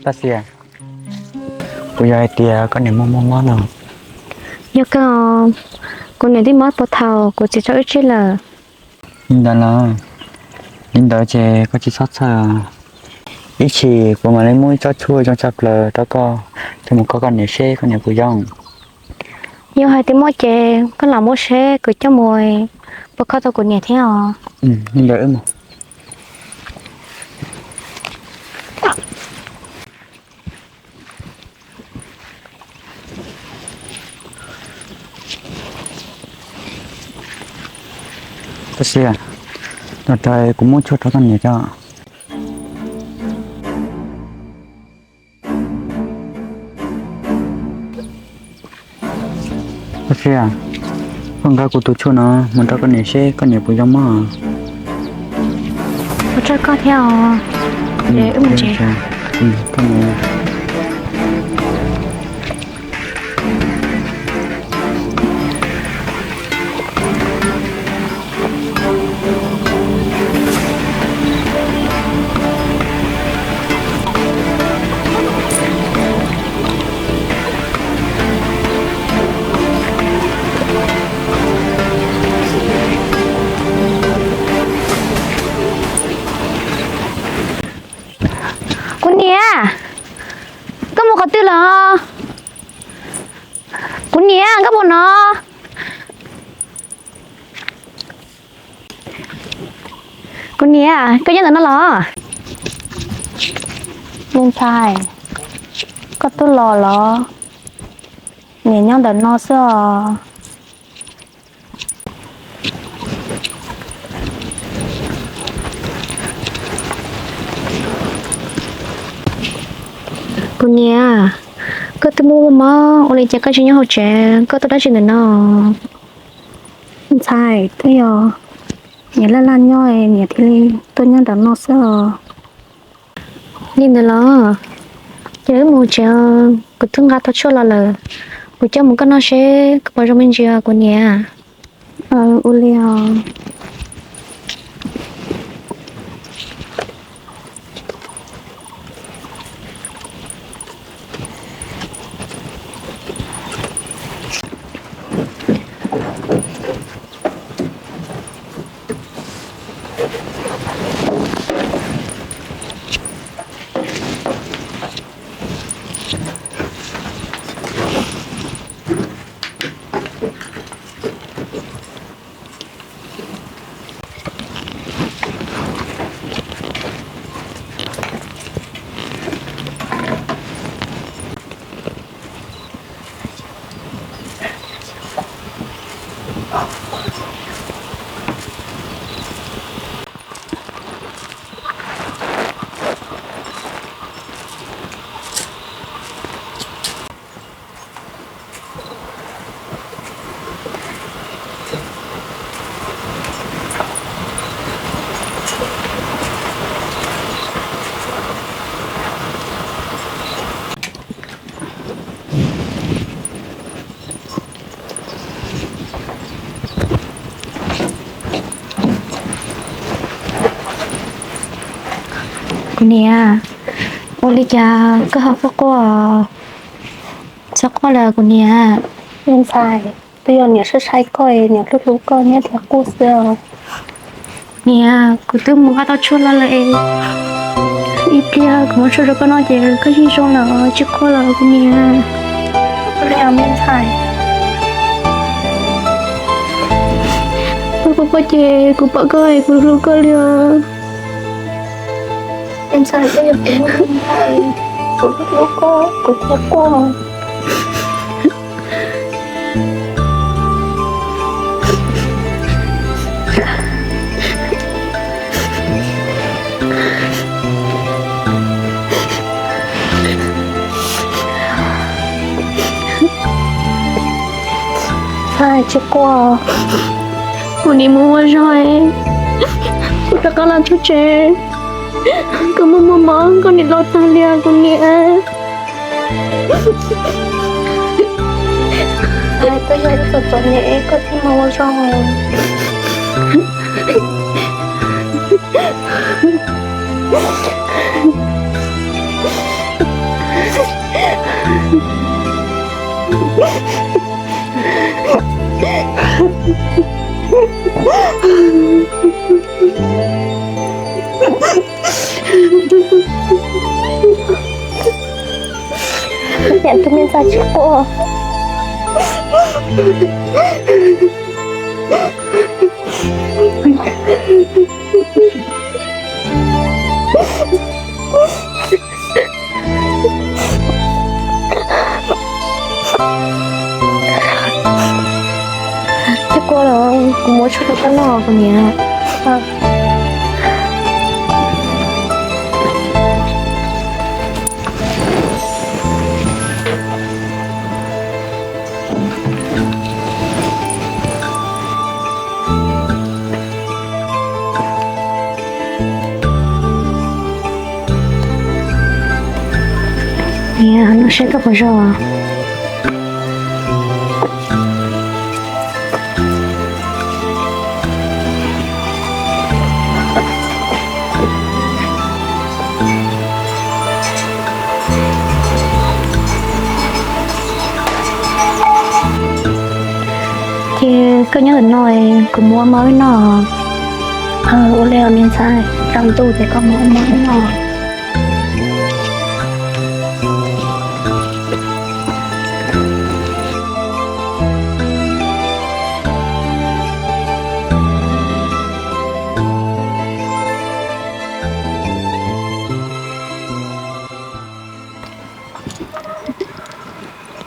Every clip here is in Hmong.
Tab sis kuv yog hais tias koj niam muaj muaj mob no. Yog kawg, kuv niam twb mob puag thaum kuv txiv tso wb tseg lawm. Li ntawd los, li ntawd ces koj tsis txhob txhawj. Ib chim kuv mam li muab ib tsob tshuaj zoo tshaj plaws rau koj, coj mus kho koj niam seb koj niam puas yoo. Yog hais tias muaj ces koj lam muab seb kuv coj mus puas kho tau kuv niam thiab os. Li ntawd wb mus. Tab sis los raws kuv muab tshuaj rau koj niam tso. Tab sis koj nqa kuv tus tshuaj no mus rau koj niam seb koj niam puas zoo mab. Ua tsaug koj thiab os. Wb mus tsev. Kuv niam, koj mus qhov twg lawm? Kuv niam, koj puas hnov? Kuv niam, koj nyob ntawm no los? Me ntxhais, koj twb los los? Niam nyob ntawm no xwb os. Kuv niam, koj twb muaj mob ua li cas koj tsis nyob hauv tsev, koj tuaj dab tsi ntawm no? Ntxhais, twb yog niam laj laj nyob, niam thiaj li tuaj nyob ntawm no xwb os. Li ntawd los, ces wb mus tsev, kuv twb nqa tau tshuaj los lawm, kuv coj mus koj noj seb koj puas zoo me ntsis kuv niam. Ua li os. Kuv niam, ua li cas koj ho quaj quaj? Txhob quaj lawm kuv niam. Me ntxhais, twb yog niam saib saib koj, niam hlub hlub koj, niam thiaj quaj xwb os. Niam, kuv twb mus nqa tau tshuaj los lawm es ib pliag kuv muab tshuaj rau koj noj ces koj yeej zoo lawm, tsis quaj lawm kuv niam. Ua li os me ntxhais. Koj quaj quaj ces kuv pom koj es kuv hlub koj li os. Me ntxhais, koj yog kuv muaj ntxhais, kuv hlub hlub koj, kuv thiaj quaj. Tsis quaj, kuv nim mus ua zog, kuv rov qab los txog tsev, kuv muaj muaj mob, koj nim los tag li kuv niam. Twb yog ib txom txom nyem es koj thiaj mus ua zog. Niam tus me ntxhais tsis quaj. Tsis quaj los kuv muab tshuaj rau koj noj kuv niam. Niam, noj seb koj puas zoo. Ces koj nyob ntawm no, kuv muab mov wb noj. Ua li os me ntxhais, tsaus ntuj ces koj muab mov wb noj.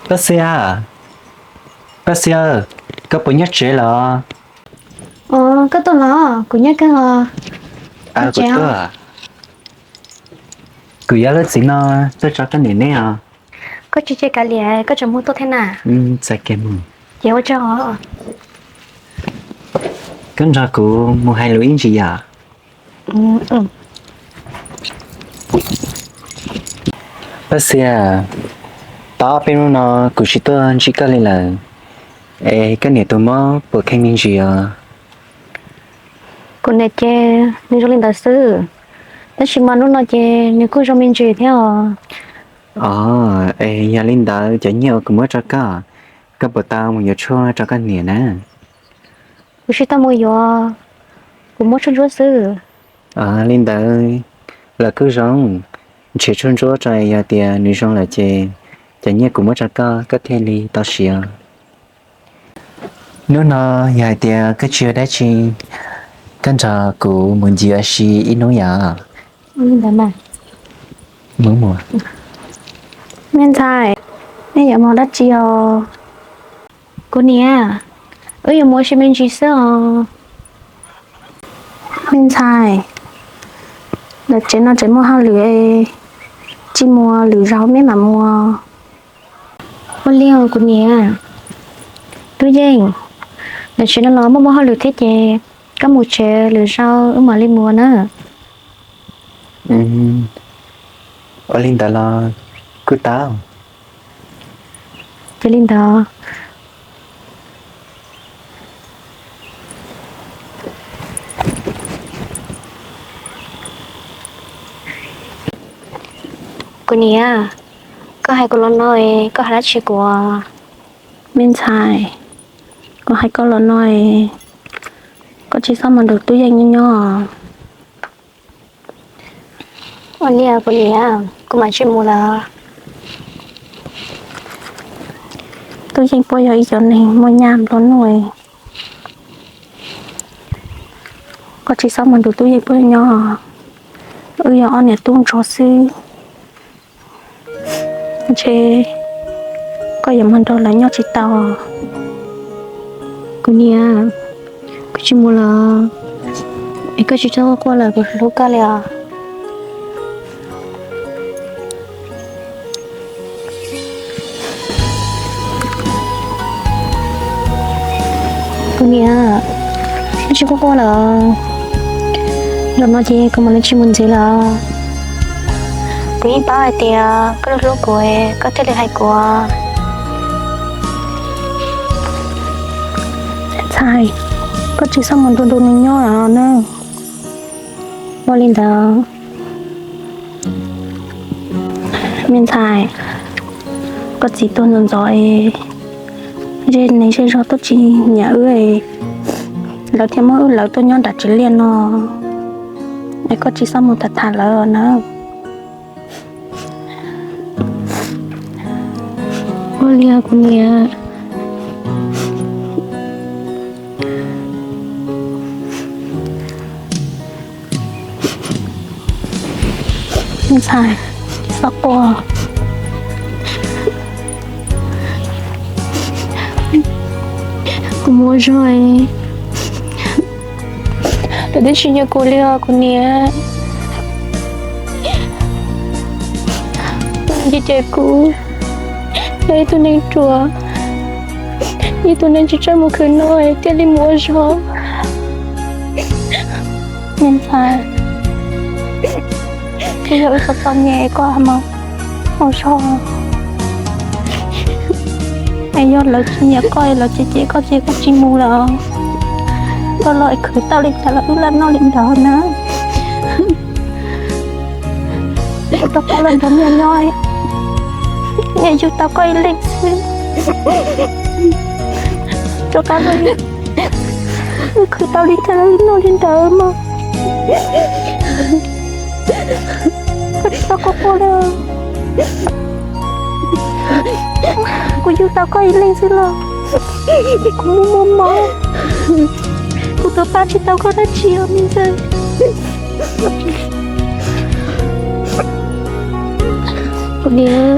Paj Xia, Paj Xia, koj puas nyob tsev los? Koj tuaj los? Kuv nyob kawg os. Kuv tuaj. Kuv yog leej txiv no tuaj tso koj niam neb os. Koj tsis tseg kav liam, koj tseem mus tuaj thiab na. Txais kiag mus. Ces ua tsaug os. Koj nrog kuv mus hais lus ib ntsis yom. Paj Xia, tau ob peb hnub no kuv tsis tuaj ntsib koj li lawm, es koj niam tus mob puas kheev me ntsis os? Kuv niam ces nws zoo li ntawd xwb, tab sis mas hnub no ces nws kuj zoo me ntsis thiab os. Os, es yog li ntawd cov nyiaj uas kuv muab rau koj, koj puas tau mus yuav tshuaj rau koj niam na? Kuv tsis tau mus yuav, kuv muab tshuaj ntsuab xwb. Li ntawd los kuj zoo, nrhiav tshuaj ntsuab rau, yog tias nws zoo lawm ces cov nyiaj kuv muab rau koj, koj thiaj li tau siav. Hnub no yog hais tias koj tsis ua dab tsi, koj nrog kuv mus ncig ua si ib hnub yom. Me ntxhais, nej yuav mus dab tsi os? Kuv niam, wb yuav mus ua si me ntsis xwb os. Me ntxhais, lawv tsev no tseem muaj hauj lwm, tsis mus lwm zaus mej mam mus. Ua li os kuv niam. Tub Yeej, lawv tsev no los muaj muaj hauj lwm thiab ces koj mus tsev, lwm zaus wb mam li mus na. Ua li ntawd los kuj tau. Ces li ntawd. Kuv niam, koj hais kuv los no, koj hais dab tsi kuv? Me ntxhais, kuv hais koj los no, koj tsis txhob mus nrog Tub Yeej nyob nyob. Ua li kuv niam, kuv mam tsis mus lawm. Tub Yeej puab yog ib cov neeg muaj nyaj nplua nuj, koj tsis txhob mus nrog Tub Yeej puab nyob. Wb yog ob niam tub ntsuag xwb, ntshe koj yuav mus nrog lawv nyob tsis tau. Kuv niam, kuv tsis mus lawm, es koj tsis txhob quaj quaj lawm, kuv hlub koj li os. Kuv niam, koj tsis quaj quaj lawm, zaum no ces kuv mam li tsis mus ntxiv lawm. Kuv yeej paub hais tias koj hlub hlub kuv, koj thiaj li hais kuv. Ntxhais, koj tsis txhob mus nrog nrog nws nyob lawm na. Ua li ntawd. Me ntxhais, Koj txiv tuag ntxov ntxov es zej neeg zej zog tuaj tsis nyiam wb, lawv thiaj muab wb lawv tuaj nyob nram tsev liaj no, es koj tsis txhob mus tham tham lawv na. Ua li kuv niam. Ntxhais, txhob quaj. Kuv mus ua zog. Lawv twb tsis nyiam kuv li os kuv niam. Ces ces kuv yog ib tug neeg ruam, ib tug neeg tsis tshua mus khwv noj thiaj li mus ua zog. Me ntxhais, twb yog wb txom txom nyem koj mus ua zog, es yog lawv tsis nyiam koj, lawv cem cem koj ces koj tsis mus lawm. Koj los khwv tau li cas los wb lam noj li ntawd na. Kuv rov qab los nrog niam nyob, niam yug tau koj ib leeg xwb. Rov qab los, wb khwv tau li cas los wb noj li ntawd mog. Koj tsis txhob quaj quaj li. Kuv yug tau koj ib leeg xwb los kuv muaj muaj mob, kuv twb pab tsis tau koj dab tsi os me ntxhais. Kuv niam,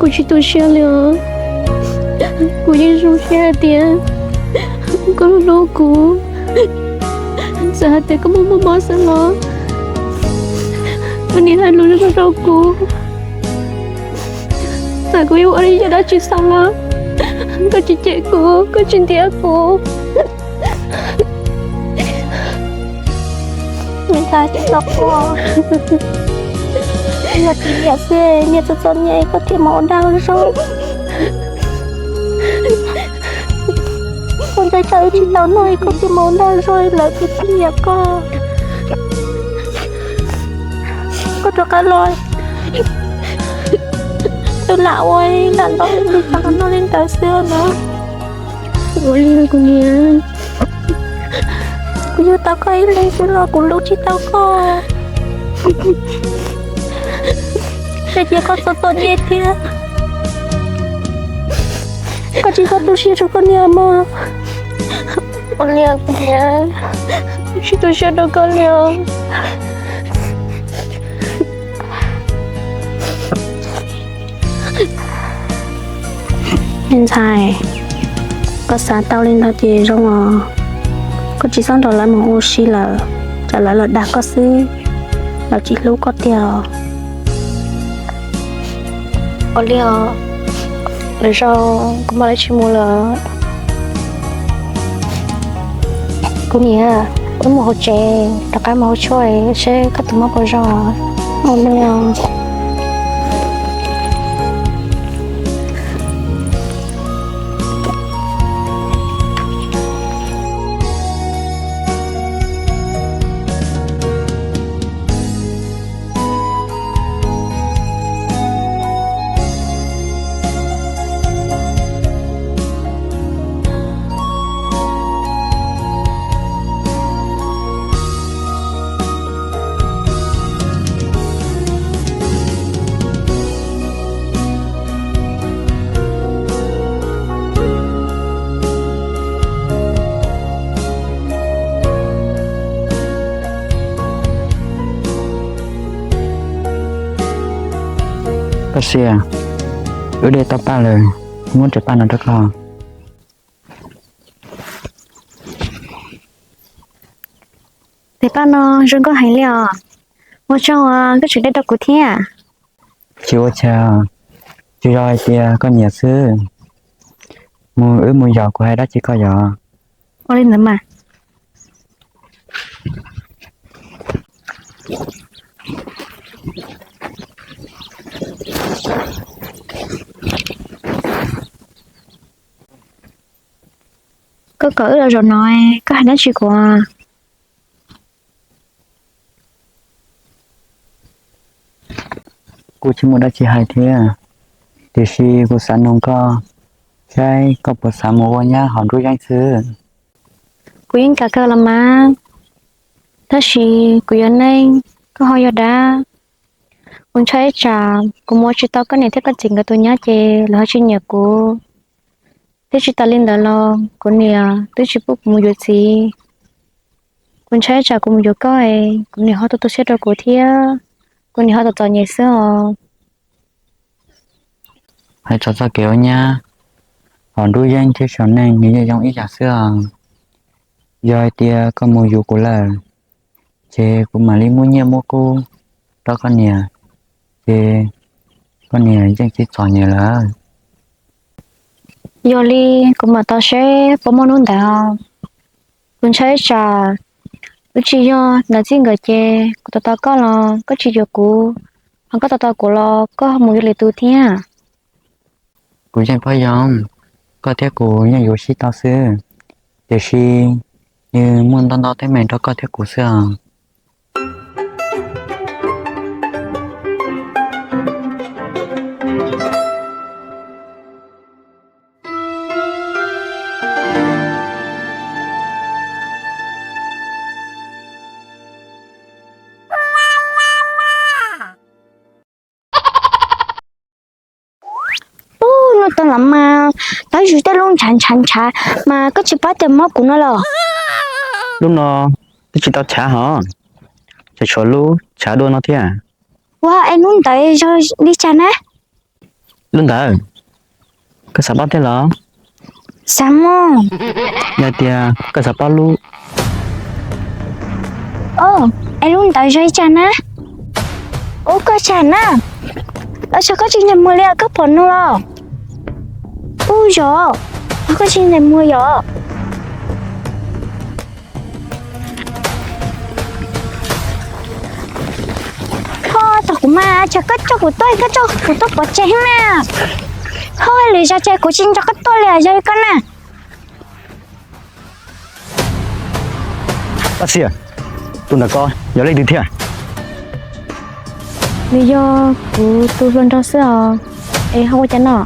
kuv tsis tu siab li os. Kuv yeej zoo siab hais tias koj hlub kuv, txawm hais tias koj muaj muaj mob xwb los koj niam hais lus zoo rau kuv. Txawm kuv yuav ua li cas dab tsi xav los koj tsis cem kuv, koj tsis ntiab kuv. Me ntxhais, tsis txhob quaj. Yog tsis niam xwb, niam txom txom nyem koj thiaj mus ua dag ua zog. Koj nrog wb tsis tau noj, koj thiaj mus ua dag ua zog, lawv thiaj tsis nyiam koj. Koj rov qab los, wb lam ua lam ntau li cas los noj li ntawd xwb na. Ua li kuv niam, kuv yug tau koj ib leeg xwb los kuv hlub tsis tau koj. Ces cia koj txom txom nyem thiab, koj tsis txhob tu siab rau koj niam mog. Ua li kuv niam, tsis tu siab rau koj li os. Me ntxhais, koj xav tau li ntawd ces zoo os. Koj tsis txhob nrog lawv mus ua si lawm, tsam lawv los dag koj xwb, lawv tsis hlub koj tiag. Ua li os, lwm zaus kuv mam li tsis mus lawm. Kuv niam, wb mus hauv tsev, rov qab mus hauv tshuaj seb koj tus mob puas zoo. Ua li os. Koj sia, wb de tau paj lawm, muab tes paj no rau koj. Tes paj no zoo nkauj heev li os. Ua tsaug uas koj tseem de rau kuv thiab. Tsis ua cas, tsuas yog hais tias koj nyiam xwb. Mus wb mus yos, kuv hais dab tsi koj yog. Ua li ntawd mas. Koj kom wb los zaum no, koj hais dab tsi kuv? Kuv tsis muaj dab tsi hais thiab. Tiam sis kuv xav nug koj, saib koj puas xav mus ua nyab hauv nruab yeeb xwb? Kuv yeej kam kawg los mas, tab sis kuv yog neeg, koj ho yog dab. Kuv ntshai ib tsam kuv mus ua tsis tau koj niam thiab koj txiv nkawd tus nyab ces lawv ho tsis nyiam kuv. Thiab tsis tas li ntawd los kuv niam twb tsis pub kuv mus yuav txiv. Kuv ntshai ib tsam kuv mus yuav koj es kuv niam ho tu tu siab rau kuv thiab kuv niam ho txom txom nyem xwb os. Hais txog txoj kev ua nyab hauv nruab yeeb thiab saum neeg nws yeej zoo ib yam xwb os. Yog hais tias koj mus yuav kuv lawm, ces kuv mam li muab nyiaj muab kub rau koj niam, ces koj niam yeej tsis txom nyem lawm. Yog li kuv mam tos seb puas muaj hnub ntawd. Kuv ntshai ib tsam wb tsis yog ntawd txij nkawm ces kuv tos tos koj los koj tsis yuav kuv, ho koj tos tos kuv los koj mus yuav lwm tus thiab. Kuv yeej paub zoo, koj thiab kuv yeej yuav sib tau xwb, tiam sis nws muaj ntau ntau teeb meem rau koj thiab kuv xwb os. Ub, no tau los mas, tab sis tej lub ntshav ntshav ntshav mas koj tsis paub tias mob kuv no los? Lub no twb tsis tau chav hos, tseem tshuav lub chav dua no thiab. Ua, es lub ntawd yog li cas na? Lub ntawd, koj xav paub thiab los? Xav mog. Yog tias koj xav paub lub... Os, es lub ntawd yog li cas na? Ub, koj tsam na, los xyov koj tsis nyiam muag li os, koj pom no los? Ub, yog, koj tsis nyiam muag yog? Ho tom kuv mas, cas koj coj kuv tuaj, koj coj kuv tuaj pov tseg na. Ho lwm zaus ces kuv tsis nco koj tuaj li, yog li koj na. Tab sis tus ntawm ko yog leej twg thiab? Nws yog kuv tus hluas nraug xwb os, es ho ua cas no?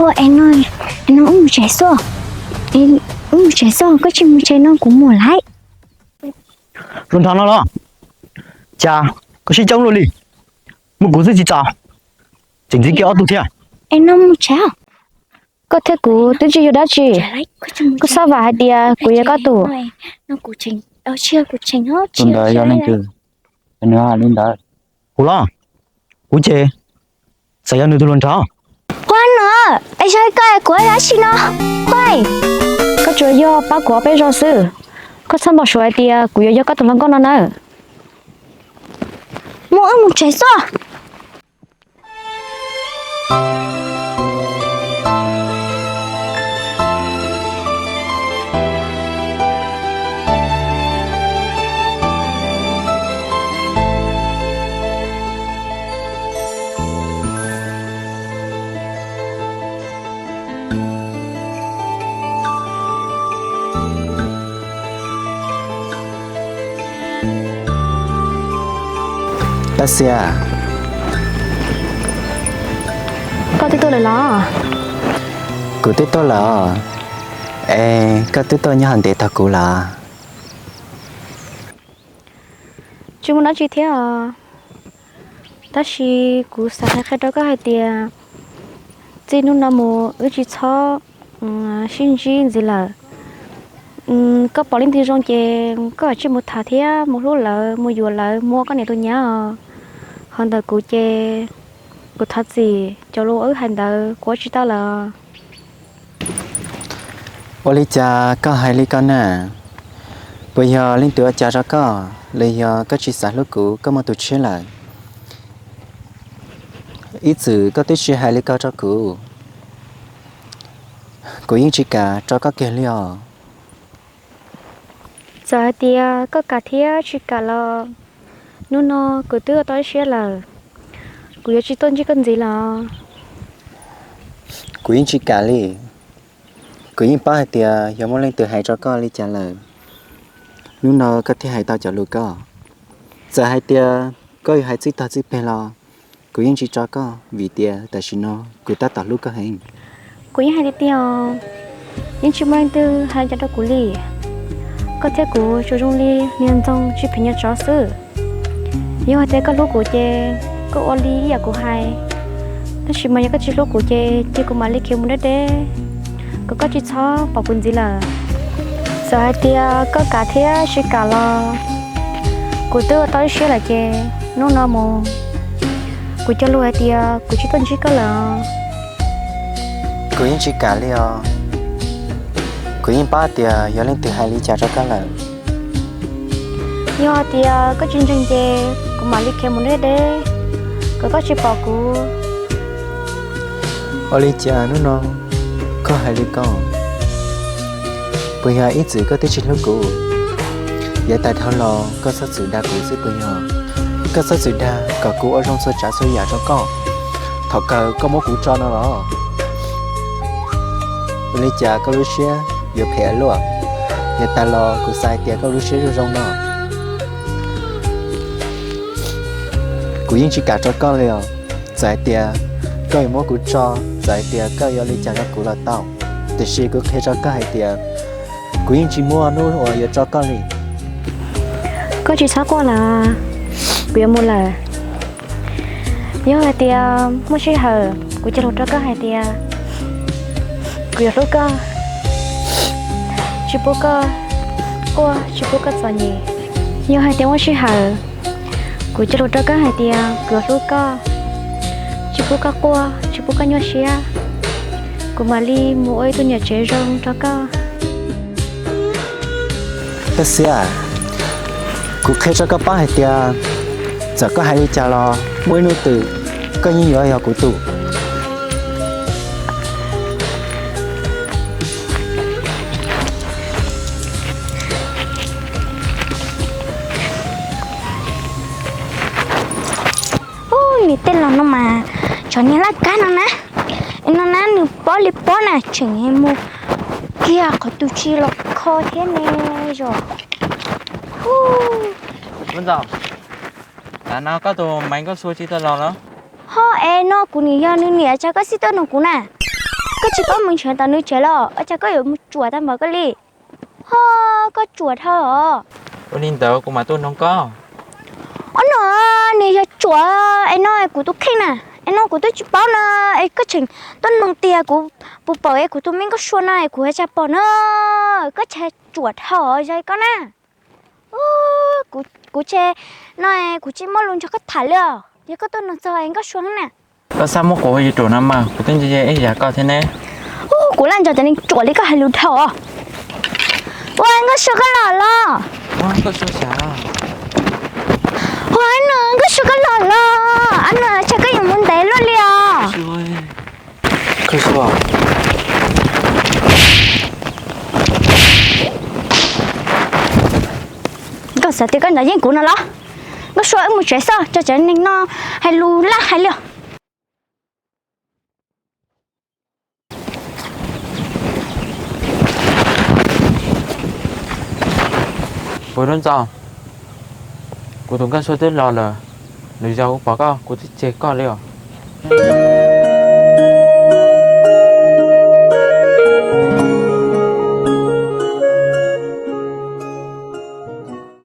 Ua, es no, es no wb mus tsev xwb, wb mus tsev xwb, koj tsis mus tsev no kuv mus lawm. Hluas nraug no los, cas koj sib coob luaj li, muaj kuv xwb tsis txaus, tseem ntxiv kiag ob tug thiab. Es no mus tsev. Koj thiab kuv twb tsis yog dab tsi, koj txhob vam hais tias kuv yog koj tus. Tus ntawd yog leej twg? Nws hais li ntawd. Kuv los, kuv ces txawm yog nws tus hluas nraug. Ua no, es yog koj kuv dab tsi no? Koj tsuas yog pab kuv ob peb zaug xwb, koj txhob npau suav hais tias kuv yuav yog koj tus hluas nkauj no nawb. Mus, wb mus tsev xwb. Tab sis, koj twb tuaj lawm los? Kuv twb tuaj lawm. Es koj twb tuaj nyob hauv ntev tag kuv lawm? Tsis muaj dab tsi thiab os. Tab sis kuv xav hais qhia rau koj hais tias txij hnub no mus wb tsis txhob sib ntsib ntxiv lawm. Koj pom leej twg zoo ces koj tsij mus tham thiab mus hlub lawv, mus yuav lawv, mus ua koj niam tus nyab os. Ho ntawm kuv ces kuv thov txim cov lus uas wb hais ntawd kuv ua tsis tau lawm. Ua li cas koj hais li ko na? Puas yog leej twg ua cas rau koj, los yog koj tsis xav hlub kuv, koj muaj tus tshiab lawm? Ib txwm koj twb tsis hais li ko rau kuv, kuv yeej tsis kam rau koj kiag li os. Txawm hais tias koj kam thiab tsis kam los, hnub no kuv twb ua tau ib siab lawm, kuv yuav tsis tuaj ntsib koj ntxiv los. Kuv yeej tsis kam li. Kuv yeej paub hais tias yog muaj leej twg hais rau koj li cas lawm, hnub no koj thiaj hais tau cov lus ko. Txawm hais tias koj yuav hais txij tog txij peg los kuv yeej tsis tso koj, vim tias tam sim no kuv tab tom hlub koj heev. Kuv yeej hais tiag tiag, yeej tsis muaj leej twg hais li cas rau kuv li. Koj thiab kuv tsuas zoo li niag ntxoog tsis phem nyuag tsov xwb. Yog hais tias koj hlub kuv ces koj ua li ib yam kuv hais, tab sis mas yog koj tsis hlub kuv ces cia kuv mam li khiav mus deb deb, kom koj tsis txhob pom kuv ntxiv lawm. Txawm hais tias koj kam thiab tsis kam los kuv twb ua tau ib siab lawm ces hnub no mus kuv cog lus hais tias kuv tsis tuaj ntsib koj lawm. Kuv yeej tsis kam li os. Kuv yeej paub tias yog leej twg hais li cas rau koj lawm. Yog hais tias koj tsis ntseeg ces kuv mam li khiav mus deb deb, kom koj tsis pom kuv. Ua li cas hnub no koj hais li ko? Puas yog ib txwm koj twb tsis hlub kuv? Yav tas dhau los koj txhob txwm dag kuv xwb puas yog? Koj txhob txwm dag kom kuv ua zoo txhua tsav txhua yam rau koj. Thaum kawg koj muab kuv tso no los? Ua li cas koj lub siab yuav phem luaj? Yav tas los kuv xav hais tias koj lub siab zoo zoo no. Kuv yeej tsis kam rau koj li os. Txawm hais tias koj yuav muab kuv tso, txawm hais tias koj yuav li cas rau kuv los tau, tiam sis kuv qhia rau koj hais tias kuv yeej tsis muaj hnub uas yuav tso koj li. Koj tsis txhob quaj lawm, kuv yuav mus lawm. Yog hais tias muaj sij hawm kuv cog lus rau koj hais tias kuv yuav hlub koj, tsis pub koj quaj, tsis pub koj txom nyem. Yog hais tias muaj sij hawm kuv cog lus rau koj hais tias kuv yuav hlub koj, tsis pub koj quaj, tsis pub koj nyuaj siab, kuv mam li mus ua ib tug niam tsev zoo rau koj. Koj xiab, kuv qhia rau koj paub hais tias txawm koj hais li cas los muaj ib hnub twg koj yeej yuav yog kuv tus. Ub, niag tej laus no mas, tsov niag laj kab no na, no na nws pob li pob na tseem mus kiag qhov twg tsis los kho thiab ne zos. Ub, no koj tus Maiv Nkauj Sua tsis tau los los? Ho es no kuv nim yog nws niam, cas koj xij tuaj nug kuv na? Koj tsis paub mus nrhiav tom nws tsev los cas koj yuav mus tsuam tag npaum koj li? Ho, koj tsuam dhau os. Ua li ntawd kuv mam tuaj noog koj. Ob no, nws yog tsuam es no kuv tus kheej na, es no kuv twb tsis paub no, es koj tseem tuaj noog tias kuv puas pom es kuv tus me Nkauj Sua no es kuv ua cas pom no, koj tseem tsuam dhau os yog koj na. Kuv tseem no kuv tsis muaj lus nrog koj tham li os, yog koj tuaj noog txog es Nkauj Sua na. Koj xav muab kuv ua yuav ruam no mas kuv twb ntse ib yam koj thiab ne. Kuv laj ntsog cov neeg ruam li koj hais lus dhau os. Ua Nkauj Sua koj los los? Ua Nkauj Sua koj los los? Ab no Nkauj Sua koj yuav mus ntev luaj li os. Nkauj Sua, koj xav tias koj nco yeej kuv no los? Nkauj Sua, wb mus tsev xwb, cov neeg no hais lus laj hais li os. Puas Lub Ntxoo, kuv tus Nkauj Sua twb los lawm, lwm zaus kuv pom koj kuv twb tseg koj li os.